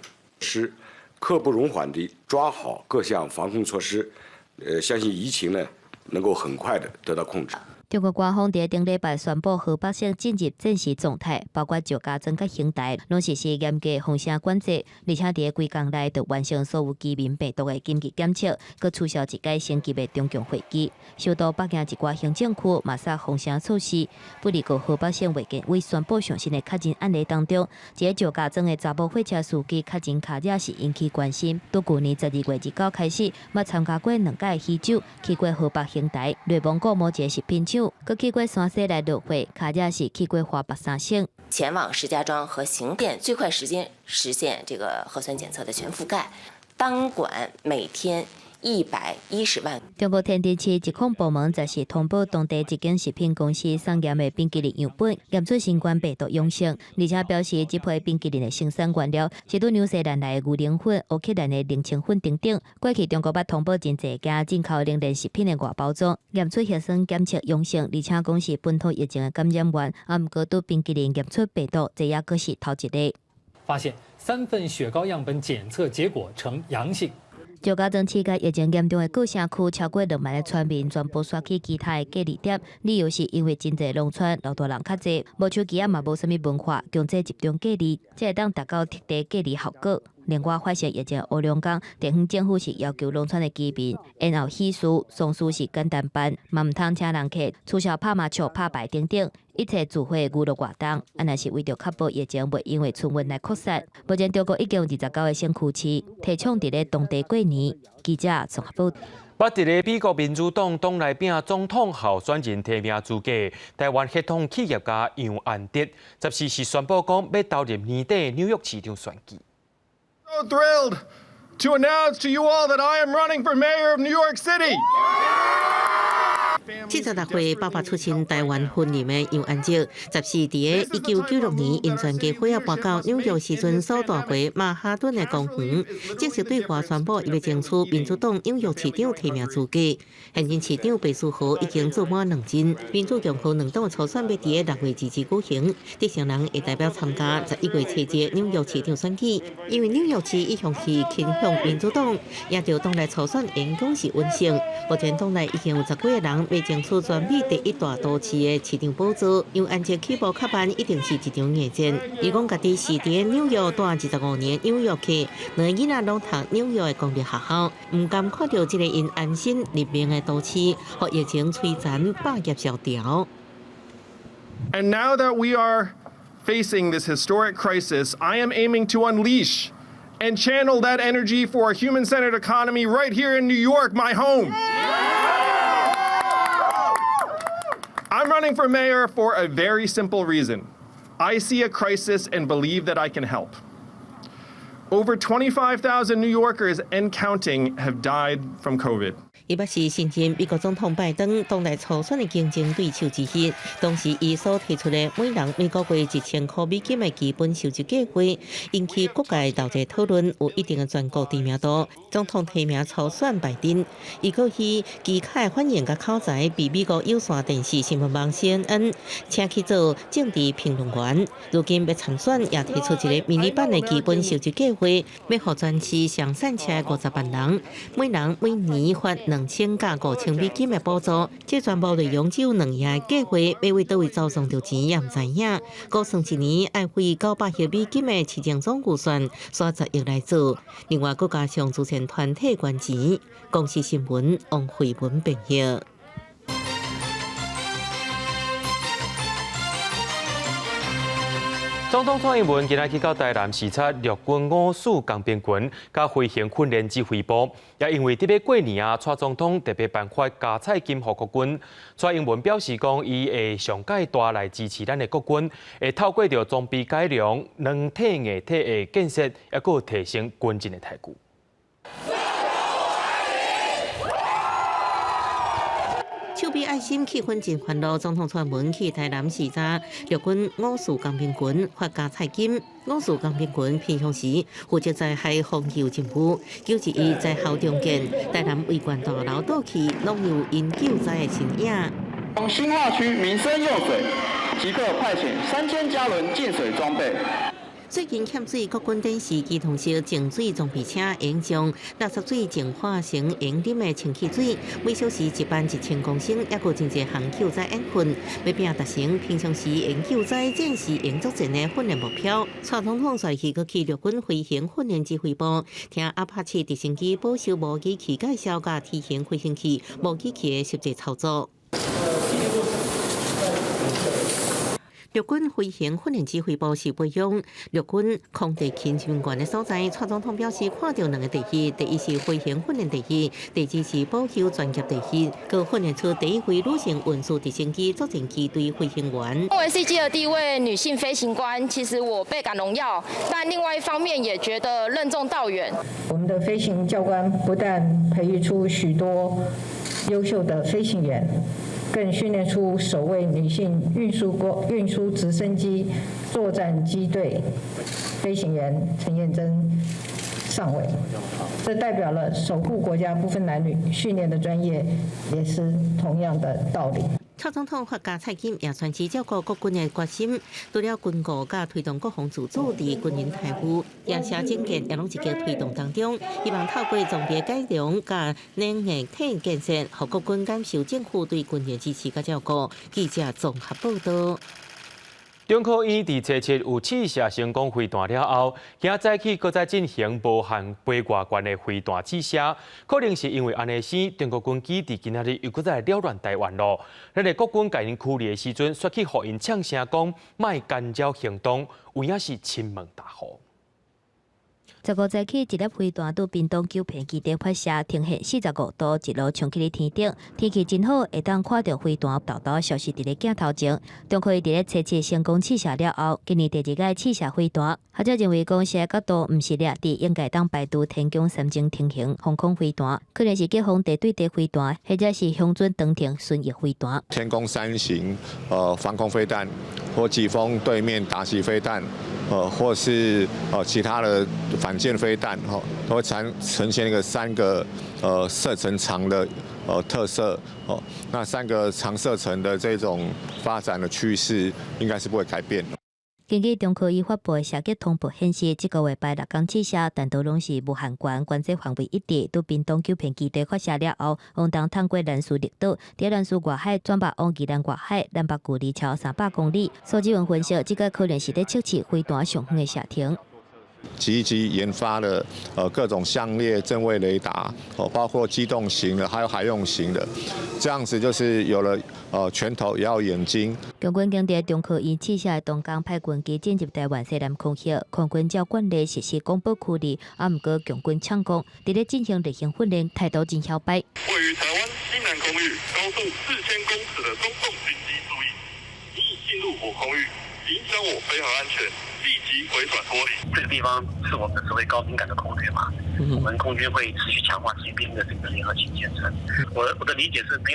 是刻不容緩地抓好各項防控措施，相信疫情呢，能夠很快的得到控制。中國官方佇頂禮拜宣布，河北省進入戰時狀態，包括石家莊佮邢台，攏實施嚴格封城管制，而且佇規工內就完成所有居民病毒的緊急檢測，閣取消一屆升級的中共會議。首都北京一寡行政區嘛煞封城措施。不過，河北省衛健委宣布上新的確診案例當中，一个石家莊的查某貨車司機確診卡也是引起關心。對舊年12月29開始，捌參加過兩屆喜酒，去過河北邢台、內蒙古某一个食品廠，閣去過山西來落貨，卡也是去過華北三省。前往石家莊和邢店，最快時間實現這個核酸檢測的全覆蓋，當管每天110萬。中國天津市疾控部門十四通報當地一間食品公司送驗的冰淇淋樣本驗出新冠病毒陽性，而且表示這批冰淇淋的生產原料是對紐西蘭來的牛奶粉、烏克蘭的奶清粉等等。過去中國捌通報真濟家進口冷鏈食品的外包裝驗出核酸檢測陽性，而且講是本土疫情的感染源。啊，毋過對冰淇淋驗出病毒，這也閣是頭一例。發現三份雪糕樣本檢測結果呈陽性。石家莊市佮疫情嚴重的各城區，超過2萬个村民全部徙去其他的隔離點，理由是因為真濟農村老大人較濟，無手機仔嘛無啥物文化，強制集中隔離，才會當達到徹底隔離效果。另外，發生疫情烏龍江地方政府是要求農村的居民，延後喜事、喪事是簡單辦，嘛毋通請人客，取消拍麻將、拍牌等等，一切聚會娛樂活動，按呢是為著確保疫情袂因為春運來擴散。目前中國已經有29個省區市提倡佇咧當地過年。記者綜合報。捌佇咧美國民主黨黨內拼總統候選人提名資格，台灣血統企業家楊安德，十四是宣布講欲投入年底紐約市長選舉。 So thrilled to announce to you all that I am running for mayor of New York City. 76歲爸爸出身台灣雲林的楊安澤，14佇个1996年，𪜶全家伙仔搬到紐約時陣所蹛過曼哈頓的公園，正式對外宣布伊欲爭取民主黨紐約市長提名資格。現任市長白思豪已經做滿兩任，民主共和兩黨初選欲佇个6月22舉行，得勝人會代表參加11月7日紐約市長選舉。因為紐約市一向是傾向民主黨，也就黨內初選應該是穩勝。目前黨內已經有十幾个人欲爭取全美第一大都市的市長寶座，楊安澤起步較慢，一定是一場硬戰。伊講家己是佇紐約蹛25年紐約客，兩个囡仔攏讀紐約的公立學校，毋甘看著這个𪜶安身立命的都市，予疫情摧殘百業蕭條。 And now that we are facing this historic crisis, I am aiming to unleash and channel that energy for a human-centered economy right here in New York, my home. I'm running for mayor for a very simple reason. I see a crisis and believe that I can help. Over 25,000 New Yorkers and counting have died from COVID. 伊捌是新任美國總統拜登黨內初選的競爭對手之一。當時伊所提出的每人每個月1000塊美金的基本收入計劃，引起各界鬥濟討論，有一定的全國知名度。總統提名初選敗陣，伊過去技巧反應佮口才，被美國有線電視新聞網 CNN 請去做政治評論員。如今欲參選，也提出一个迷你版的基本收入計劃，欲予全市上散赤50萬人，每人每年發2000到5000美金的補助。這全部內容只有兩頁的計劃，欲佇佗位走賺著錢也毋知影。估算一年愛費900億美金的市政總預算，煞10億來做。另外，閣加上慈善團體捐錢。公視新聞王慧文編譯。總統蔡英文今仔去到台南視察陸軍五四工兵群佮飛行訓練指揮部，也因為佇欲過年啊，蔡總統特別頒發加菜金予國軍。蔡英文表示講，伊會上蓋大來支持咱的國軍，會透過著裝備改良、軟體硬體的建設，猶閣提升軍人的待遇。手臂愛心氣氛真歡樂。總統蔡英文去台南視察陸軍五四工兵群發加菜金。五四工兵群平常時負責災害防救任務，9·11災後重建，台南維權大樓倒去，攏有𪜶救災的身影。從新化區民生用水，即刻派遣3000加侖淨水裝備。最近欠水，國軍電視機同時淨水裝備車會將垃圾水淨化成會啉的清氣水，每小時一班1000公升，猶閣真濟項救災演訓，欲拼達成平常時會救災、戰時會作戰的訓練目標。蔡總統率去閣去陸軍飛行訓練指揮部，聽阿帕奇直升機保修模擬器介紹，佮飛行飛行器模擬器的實際操作。陸軍飛行訓練指揮部是培養陸軍空地勤人員的所在。蔡總統表示，看著兩个第一，第一是飛行訓練第一，第二是保修專業第一，閣訓練出第一位女性運輸直升機作戰機隊飛行員。身為 C 機的第一位女性飛行官，其實我倍感榮耀，但另外一方面也覺得任重道遠。我們的飛行教官不但培育出許多優秀的飛行員，更訓練出首位女性運輸直升機作戰機隊飛行員陳彥珍上尉，這代表了守護國家不分男女，訓練的專業也是同樣的道理。蔡總統發加菜金，也宣示照顧國軍的決心。除了軍購佮推動國防自主佇軍人待遇，也寫證件也攏積極推動當中。希望透過裝備改良佮軟硬體建設，予國軍感受政府對軍人支持佮照顧。記者綜合報導。中科院佇初七有試射成功飛彈了後，今仔早起閣再進行無限飛外懸的飛彈試射，可能是因為按呢生，中國軍機佇今仔日又閣再來擾亂台灣囉。咱的國軍共𪜶驅離的時陣，煞去予𪜶嗆聲講，莫干擾行動，有影是親問大戶。15早起，一粒飛彈對屏東九坪基地發射，呈現45度，一路衝去咧天頂。天氣真好，會當看著飛彈沓沓消失佇咧鏡頭前。中科院佇咧測試成功試射了後，今年第二擺試射飛彈。學者認為講，射角度毋是掠佇應該當排除天弓三型輕型防空飛彈，可能是擊防地對地飛彈，或者是鄉準長程巡弋飛彈。天弓三型防空飛彈，或疾風對面打擊飛彈，或是其他的反艦飛彈，吼，都會呈現一個三個射程長的特色，哦，那三個長射程的這種發展的趨勢，應該是不會改變。根據中科院發布的射擊通報顯示，這個月拜六工試射，彈道攏是無限懸，觀測範圍一致。對屏東九坪基地發射了後，往東通過蘭嶼綠島，佇蘭嶼外海轉北往宜蘭外海，南北距離超300公里。蘇志文分析，這個可能是咧測試飛彈上遠的射程。積極研發了各種相列陣位雷達，哦，包括機動型的，還有海用型的，這樣子就是有了拳頭也要眼睛。共軍經佇中科院試射的當工派軍機進入台灣西南空域，空軍照慣例實施廣播驅離，啊，毋過共軍嗆講，佇咧進行例行訓練，態度真囂擺。位於台灣西南空域高度4000公尺的中共軍機注意，你已進入我空域，影響我飛航安全。立即回轉脫離。這個地方是我們所謂高敏感的空域嘛，我們空軍會持續強化機兵的這個聯合勤監測。我的理解是沒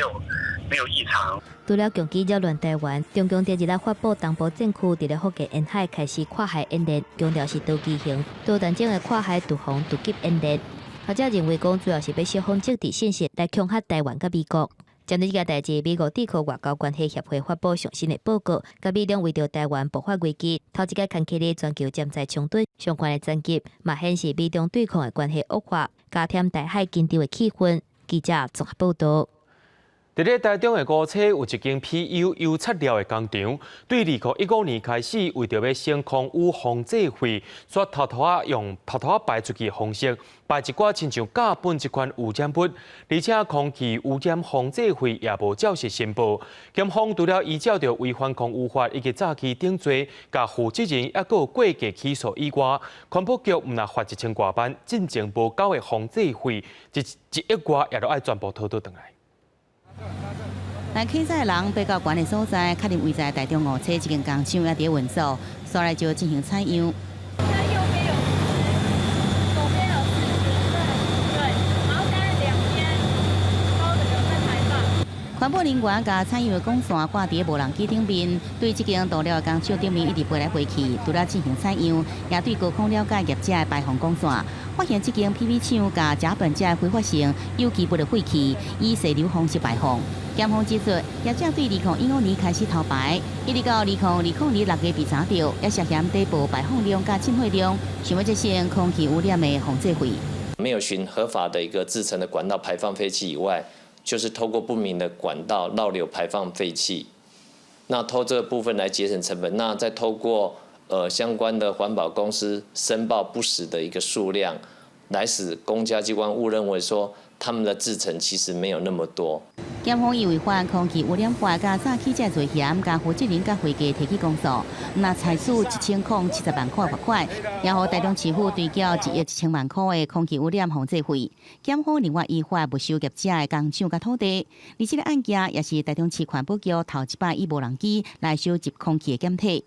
有異常。除了共機擾亂台灣，中共佇這日發布東部戰區佇咧福建沿海開始跨海演練，強調是多機型、多彈種的跨海突防突擊演練。學者認為講，主要是欲釋放政治信息來恐嚇台灣佮美國。針對這個代誌，美國智庫外交關係協會發布上新的報告，佮美中為著台灣爆發危機，頭一擺牽起咧全球潛在衝突相關的層級，嘛顯示美中對抗的關係惡化，加添台海緊張的氣氛。記者綜合報導。佇咧台中的梧棲有一間 PU 油漆料的工廠，對2015年開始，為著欲省空污防制費，煞偷偷仔用偷偷仔排出去的方式，排一寡親像甲苯這款污染物，而且空氣污染防制費也無照實申報。檢方除了依照著違反空污法以及早期定罪，共負責人抑閣過價起訴以外，環保局毋但罰1000外萬，進前無繳的防制費1億外，也都愛全部討倒轉來。來起早的人爬到懸的所在，確認位在台中梧棲這間工廠猶佇運作，紲來就進行採樣。右邊有十，左邊有40，對對，然後現在兩邊都有在排放。環保人員共採樣的管線掛佇無人機頂面，對這間塗料的工廠頂面一直飛來飛去，除了進行採樣，也對高空了解業者的排放管線，發現這間 PV 廠共甲苯這揮發性有機物的廢氣，以射流方式排放。檢方指出，業者對2015年開始偷排，一直到2020年6月被查著，也涉嫌低報排放量佮進貨量，想欲節省空氣污染的防制費。沒有循合法的一個製程的管道排放廢氣以外，就是透過不明的管道繞流排放廢氣，那透這個部分來節省成本，那再透過相關的環保公司申報不實的一個數量，來使公家機關誤認為說他們的製程其實沒有那麼多。檢方以違反空氣污染法佮早起這罪嫌，共負責人佮會計提起公訴，若裁處1070萬塊罰款，也予台中市府追繳1億1000萬塊的空氣污染防治費。檢方另外依法沒收業者的工廠佮土地。而這個案件也是台中市環保局頭一擺以無人機來收集空氣的檢體。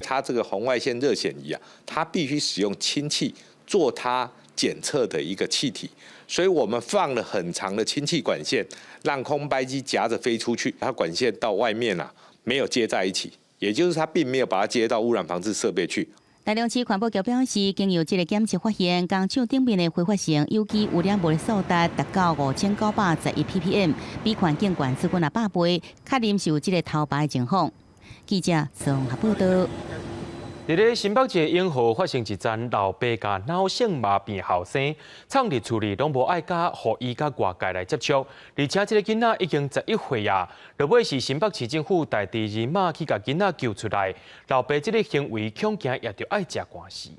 它這個紅外線熱顯儀啊，它必須使用氫氣做它檢測的一個氣體，所以我們放了很長的氫氣管線，讓空拍機夾着飛出去，它管線到外面啊沒有接在一起，也就是它並沒有把它接到污染防治設備去。台中市環保局表示，經由這個檢測發現，工廠頂面的揮發性有機污染物的數值達到5911 ppm，比環境懸水準100倍，確認是有這個偷排的情況。記者綜合報導。佇咧新北市永和發生一樁老爸共腦性麻病後生，藏佇厝裡攏無愛佮予伊佮外界來接觸，而且這個囡仔已經11歲啊，落尾是新北市政府帶佇人馬去共囡仔救出來，老爸這個行為恐驚也著愛食官司。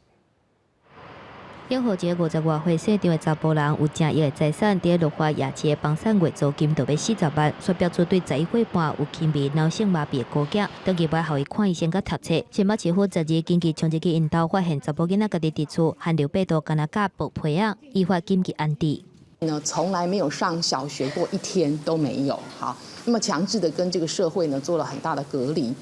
永和一个50外歲姓張的查埔人有成億的財產，佇樂華夜市的房產月租金就欲40萬，煞標出對11歲半有輕微腦性麻痹的孤囝，長期愛予伊看醫生佮讀冊。新北市府昨日緊急衝入去𪜶兜，發現查某囡仔家己佇厝韓流八度，敢若蓋薄被仔，依法緊急安置。呢，從來沒有上小學過一天都沒有。好，那麼強制的跟這個社會呢做了很大的隔離。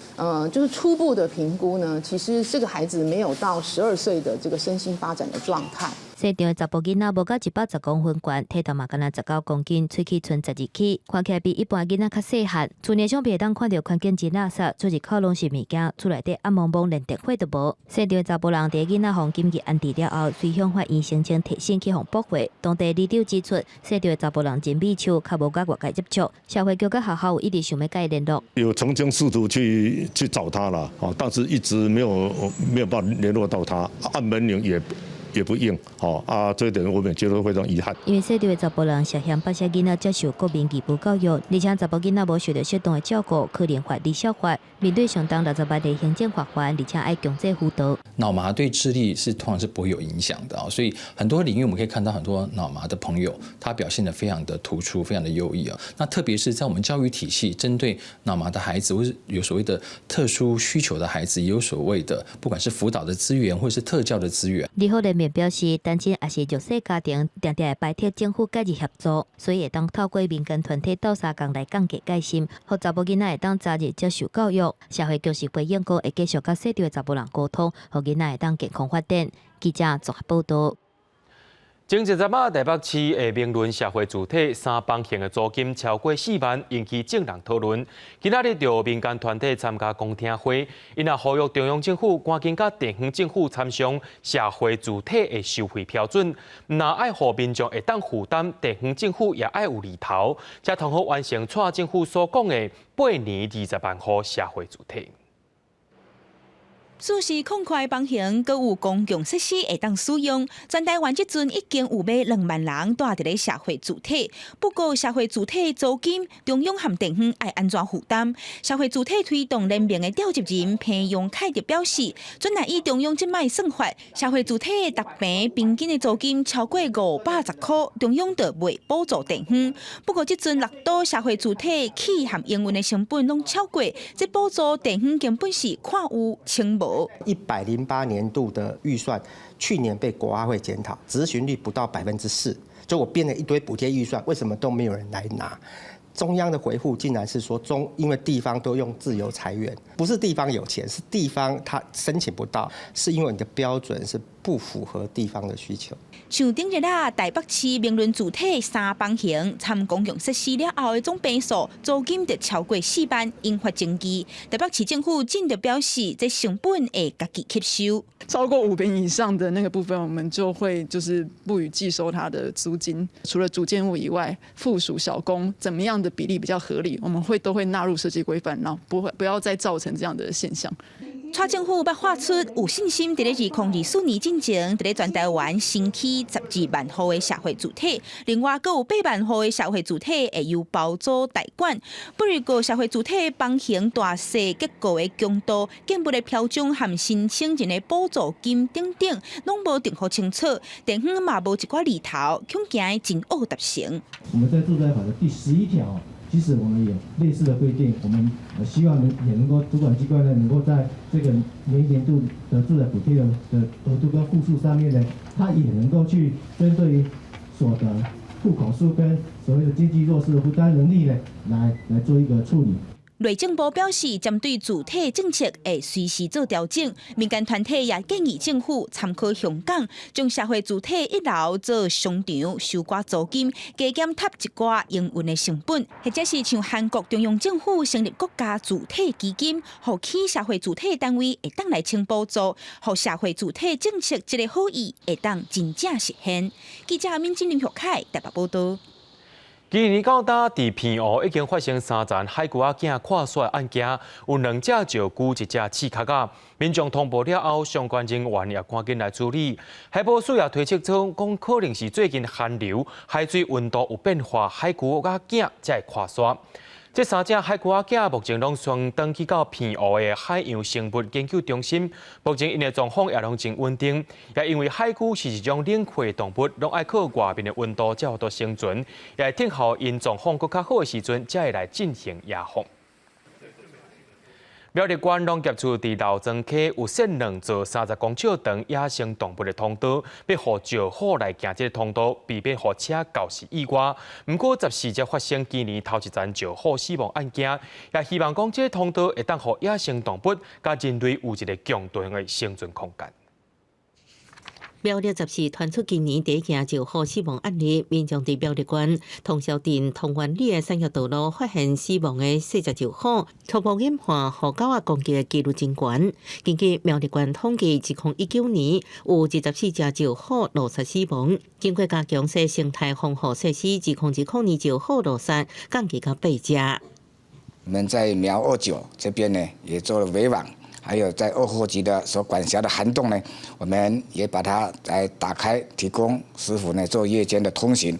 就是初步的評估呢，其實這個孩子沒有到12歲的這個身心發展的狀態。細張的查埔囡仔無到110公分懸，體重嘛干焦19公斤，喙齒賰12齒，看起來比一般囡仔較細漢。厝內相片會當看著環境真垃圾，出入口攏是物件，厝內底暗濛濛，連電火都無。細張的查埔人佇囡仔予緊急安置了後，隨向法院申請提審去予駁回。當地里長指出，細張的查埔人真美手，較無佮外界接觸，社會局佮學校有一直想欲佮伊聯絡。有曾經試圖去找他了，但是一直沒有辦法聯絡到他，按門鈴也不應，吼啊，這一點我們覺得非常遺憾。因為細張的查埔人涉嫌剝削囡仔接受國民義務教育，而且查埔囡仔無受到適當的照顧，可能犯兒少法，面對相當60萬的行政罰鍰，而且愛強制輔導。腦麻對智力是通常是不會有影響的啊，所以很多領域我們可以看到很多腦麻的朋友，他表現得非常的突出，非常的優異啊。那特別是在我們教育體系，針對腦麻的孩子，或是有所謂的特殊需求的孩子，也有所謂的不管是輔導的資源，或是特教的資源。聯盟表示，單親抑是弱勢家庭，定定會排斥政府介入協助，所以會當透過民間團體鬥相共來降低戒心，予查某囡仔會當早日接受教育。社會局是回應講，會繼續佮細張的查埔人溝通，予囡仔會當健康發展。記者綜合報導。前一陣仔台北市的明倫社會住宅三房型的租金超過4萬，引起眾人討論。今仔日就民間團體參加公聽會，𪜶也呼籲中央政府趕緊佮地方政府參詳社會住宅的收費標準，毋但愛予民眾會當負擔，地方政府也愛有厘頭，才通好完成蔡政府所講的八年20萬戶社會住宅。44空塊房型，閣有公共設施會當使用。全台灣這陣已經有欲2萬人蹛佇咧社會住宅。不過社會住宅租金，中央和地方愛按怎負擔？社會住宅推動聯盟的召集人彭陽凱就表示，準來以中央這擺算法，社會住宅逐坪平均的租金超過510塊，中央就袂補助地方。不過這陣六都社會住宅起和營運的成本攏超過，這補助地方根本是看有穿無。 108年度的預算，去年被國發會檢討，執行率不到4%，就我編了一堆補貼預算，為什麼都沒有人來拿？中央的回覆竟然是說中，因為地方都用自由裁源，不是地方有錢，是地方他申請不到，是因為你的標準是不符合地方的需求。像頂日啊，台北市明倫住宅三房型參公共設施了後的總坪數租金就超過4萬，引發爭議。台北市政府進就表示，這成本會家己吸收。超過5坪以上的那個部分，我們就會就是不予計收它的租金。除了主建物以外，附屬小工怎麼樣的比例比較合理，我們會都會納入設計規範，然後不會不要再造成這樣的現象。蔡政府捌喊出有信心，佇咧2024年進前，佇咧全台灣新起12萬戶的社會住宅，另外閣有8萬戶的社會住宅會由包租代管。不過社會住宅房型大細結構的強度、建物的標準和申請人的補助金等等，攏無定予清楚，地方嘛無一寡厘頭，恐驚真惡達成。我們在住宅法的第11條，其實我們有類似的規定，我們希望能也能夠主管機關呢，能夠在這個每年度的住宅補貼的額度跟戶數上面呢，它也能夠去針對所得戶口數跟所謂的經濟弱勢的負擔能力呢，來做一個處理。內政部表示，針對住宅政策會隨時做調整。民間團體也建議政府參考香港，將社會住宅一樓做商場，收寡租金，加減貼一寡營運的成本，或者是像韓國中央政府成立國家住宅基金，予起社會住宅單位會當來請補助，予社會住宅政策這個好意會當真正實現。記者敏金林玉凱台北報導。今年到今，佇澎湖已經發生三層海龜仔囝跨沙案件，有兩隻石龜，一隻刺殼仔。民眾通報了後，相關人員也趕緊來處理。海保署也推測講，講可能是最近寒流，海水溫度有變化，海龜仔囝才會跨沙。這三隻海龜仔囝目前攏送轉去到澎湖的海洋生物研究中心，目前𪜶的狀況也攏真穩定。也因為海龜是一種冷血動物，攏愛靠外面的溫度才有法度生存，也會等候𪜶狀況閣較好的時陣，才會來進行野放。苗栗縣農業處佇老莊溪有設兩座30公尺長野生動物的通道，欲予石虎來行這个通道，避免予車肇事意外。毋過14才發生今年頭一宗石虎死亡案件，也希望講這个通道會當予野生動物佮人類有一个共存的生存空間。苗栗14傳出今年第一件石虎死亡案例，民眾佇苗栗縣通霄鎮通元里的產業道路發現死亡的細隻石虎，初步研判予狗仔攻擊的幾率真懸。根據苗栗縣統計，2019年有24隻石虎路殺死亡。經過加強生態防護設施，2020年石虎路殺降低到八隻。我們在苗29這邊呢，也做了圍網。還有在二貨局的所管轄的涵洞呢，我們也把它來打開，提供師傅呢做夜間的通行。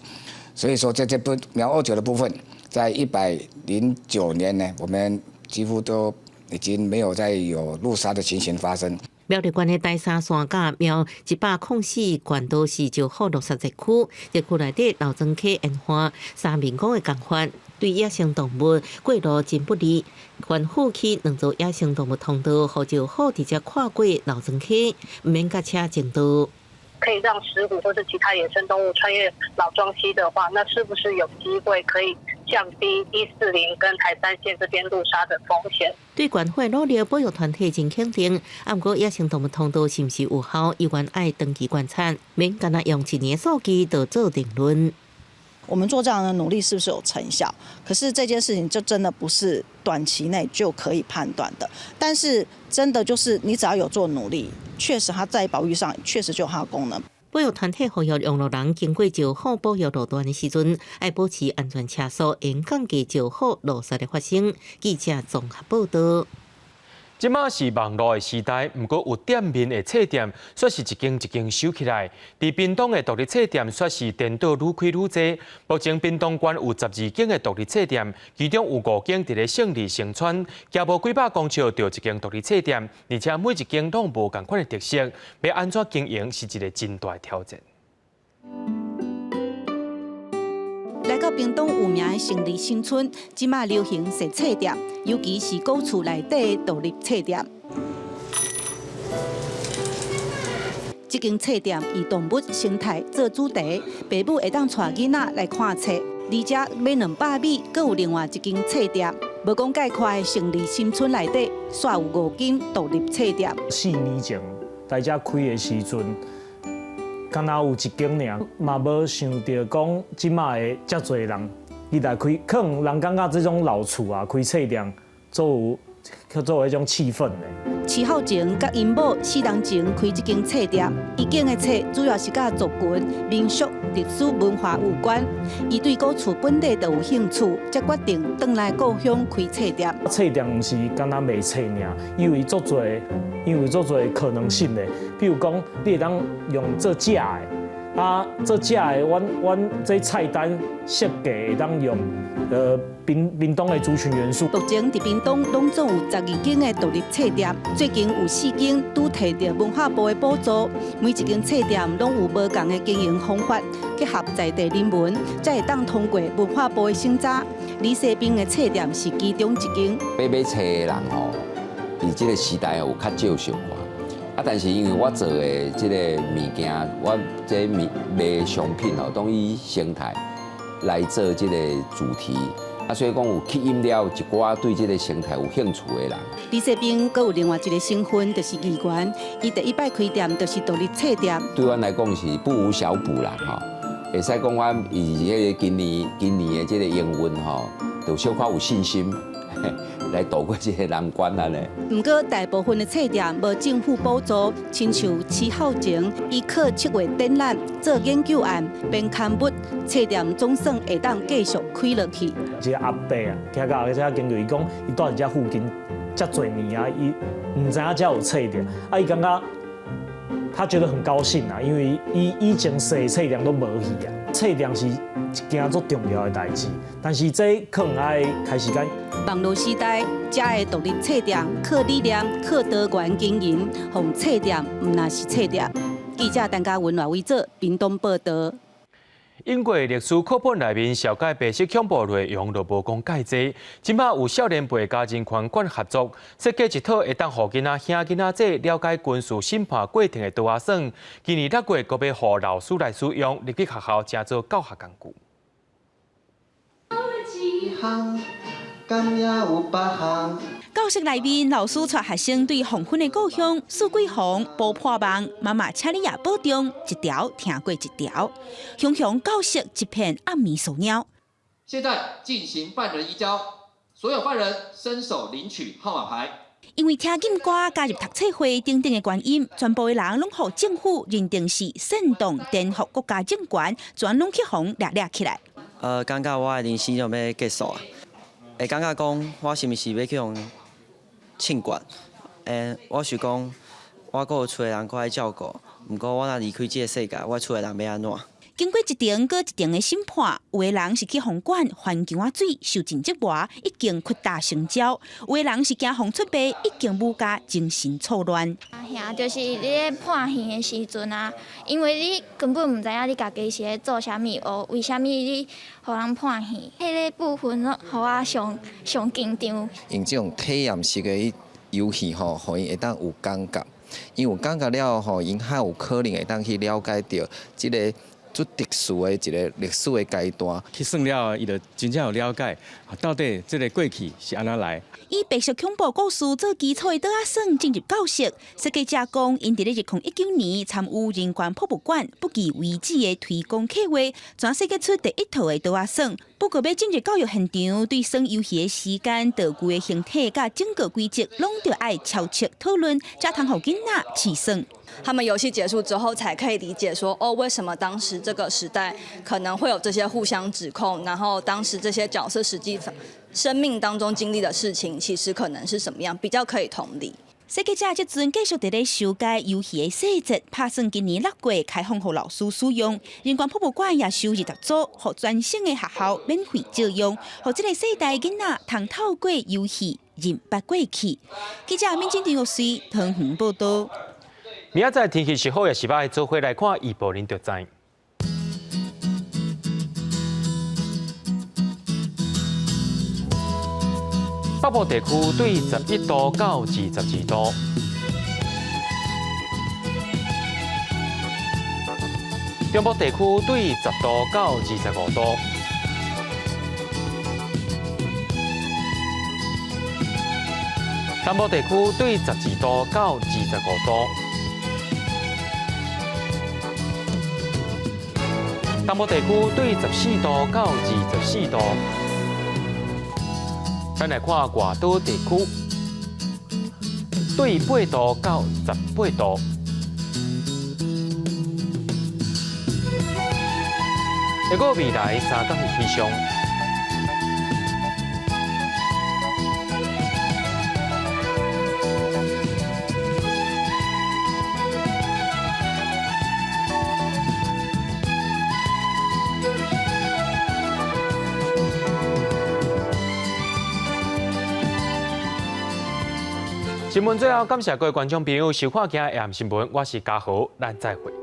所以說，在這部苗29的部分，在109年呢，我們幾乎都已經沒有再有路殺的情形發生。苗栗縣的台三線佮苗104縣都是石虎路殺熱區，熱區內底老莊溪沿岸三面講的講法，對野生動物過路真不利。縣府起兩座野生動物通道，予石虎直接跨過老莊溪，毋免佮車爭道。可以讓石虎或是其他野生動物穿越老莊溪的話，那是不是有機會可以降低140跟台三線這邊路殺的風險？對縣府努力，保育團體真肯定。啊，毋過野生動物通道是毋是有效，猶原愛長期觀察，免干焦用一年數據就做定論。我們做這樣的努力是不是有成效？可是這件事情就真的不是短期內就可以判斷的。但是真的就是你只要有做努力，確實它在保育上確實就有它的功能。保育團體呼籲用路人經過石虎保育路段的時陣，愛保持安全車速，會降低石虎路殺的發生。記者綜合報道。這馬是網路的時代，毋過有店面的冊店，煞是一間一間收起來。佇屏東的獨立冊店，煞是顛倒愈開愈濟。目前屏東縣有12間的獨立冊店，其中有五間佇咧勝利新村，行無幾百公尺就一間獨立冊店，而且每一間攏無仝款的特色，欲按怎經營是一个真大的挑戰。來到屏東有名的勝利新村，這馬流行踅冊店，尤其是古厝內底的獨立冊店。這間冊店以動物生態做主題，爸母會當帶囡仔來看冊，離這欲200米，閣有另外一間冊店。無講蓋快的勝利新村內底，煞有五間獨立冊店。 4年前來遮開的時陣，敢若有一間爾，嘛無想著講這馬會遮濟人伊來開，可能人感覺這種老厝啊，開冊店做有叫做彼種氣氛的。徐浩晴佮𪜶某4人前開這間冊店，伊揀的冊主要是佮族群、民俗、歷史文化有關。伊對古厝本地就有興趣，才決定轉來故鄉開冊店。冊店毋是干焦賣冊爾，伊有足濟，伊有足濟可能性的。比如講，你會當用做食的，啊，做食的，阮這菜單設計會當用，屏東的族群元素。目前佇屏東攏總有12間的獨立冊店，最近有4間拄提著文化部的補助，每一間冊店攏有無仝的經營方法，結合在地人文，才會當通過文化部的審查。李世斌的冊店是其中一間。買冊的人吼，佇這个時代有較少小可。啊，但是因為我做的這个物件，我這物賣商品吼，攏以生態來做這个主題。啊，所以講有吸引了一寡對這个生態有興趣的人。李世斌閣有另外一个身份，就是議員。伊第一擺開店就是獨立冊店。對阮來講是不無小補啦，吼。會使講我以彼个今年的這个營運吼，就小可有信心來渡過這个難關啊咧。毋過大部分的冊店無政府補助，親像徐浩晴，伊靠策劃展覽、做研究案、編刊物，冊店總算會當繼續開落去。這个阿伯啊，徛到遮經過，伊講伊住佇遮附近遮濟年啊，伊毋知影遮有冊店，啊，伊感覺他覺得很高興啊，因為伊以前踅冊店都無去啊。冊店是一件足重要的代誌，但是這可能愛開時間。網路時代，才會獨立冊店，靠理念、靠多元經營，予冊店毋但是冊店。記者陳嘉文、賴偉哲，屏東報導。英國歷史課本內面紹介白色恐怖內容就無講蓋濟，這擺有少年輩佮人權館合作設計一套會當予囡仔兄囡仔姊了解軍事審判過程的桌仔耍。今年六月，閣欲予老師來使用，入去學校成做教學工具。教室內面，老師帶學生對黃昏的故鄉四季紅、波破夢、媽媽請你也保重，一條聽過一條。雄雄教室一片暗暝數鳥。現在進行犯人移交，所有犯人伸手領取號碼牌。因為聽禁歌、加入讀冊會等等的原因，全部的人攏予政府認定是煽動顛覆國家政權，全攏去予掠掠起來。感覺我的人生就欲結束啊！會感覺講我是毋是欲去予槍決？我想講，我閣有厝的人閣愛照顧，毋過我若離開這個世界，我厝的人欲按怎？經過一庭閣一庭的審判，有的人是去予灌環境水，受盡折磨，已經屈打成招；有的人是驚予出賣，已經舞甲精神錯亂。兄，就是你咧判刑的時陣啊，因為你根本毋知影你家己是咧做啥物，或為啥物你予人判刑，彼個部分攏予我上上緊張。用這種體驗式的遊戲吼，予𪜶會當有感覺，𪜶有感覺了後吼，𪜶較有可能會當去了解著這个足特殊的一个歷史的階段。去算了後，伊就真正有了解，到底這个過去是按怎來。以白色恐怖故事做基礎的桌仔耍進入教室，設計者講，𪜶佇咧2019年參與人權博物館不計遺址的推廣計劃，全設計出第一套的桌仔耍。不過，欲進入教育現場，對耍遊戲的時間、道具的形體佮整個規則，攏著愛悄悄討論，才通予囡仔試耍。他們遊戲結束之後，才可以理解說，哦，為什麼當時這個時代可能會有這些互相指控，然後當時這些角色實際生命當中經歷的事情，其實可能是什麼樣，比較可以同理。設計者這陣繼續佇咧修改遊戲的細節，拍算今年6月開放予老師使用。人權博物館也收20組，予全省的學校免費借用，予這个世代囡仔通透過遊戲認捌過去。記者敏晶、陳玉穗，桃園報導。明仔載天氣是好抑是䆀，做伙來看預報，恁就知。北部地區對11度到22度，中部地區對10度到25度，南部地區對12度到25度，東部地區對14度到24度。咱來看外島地區，對8度到18度。一個未來三天的氣象。新聞最後，感謝各位觀眾朋友收看今日的新聞，我是嘉豪，咱再會。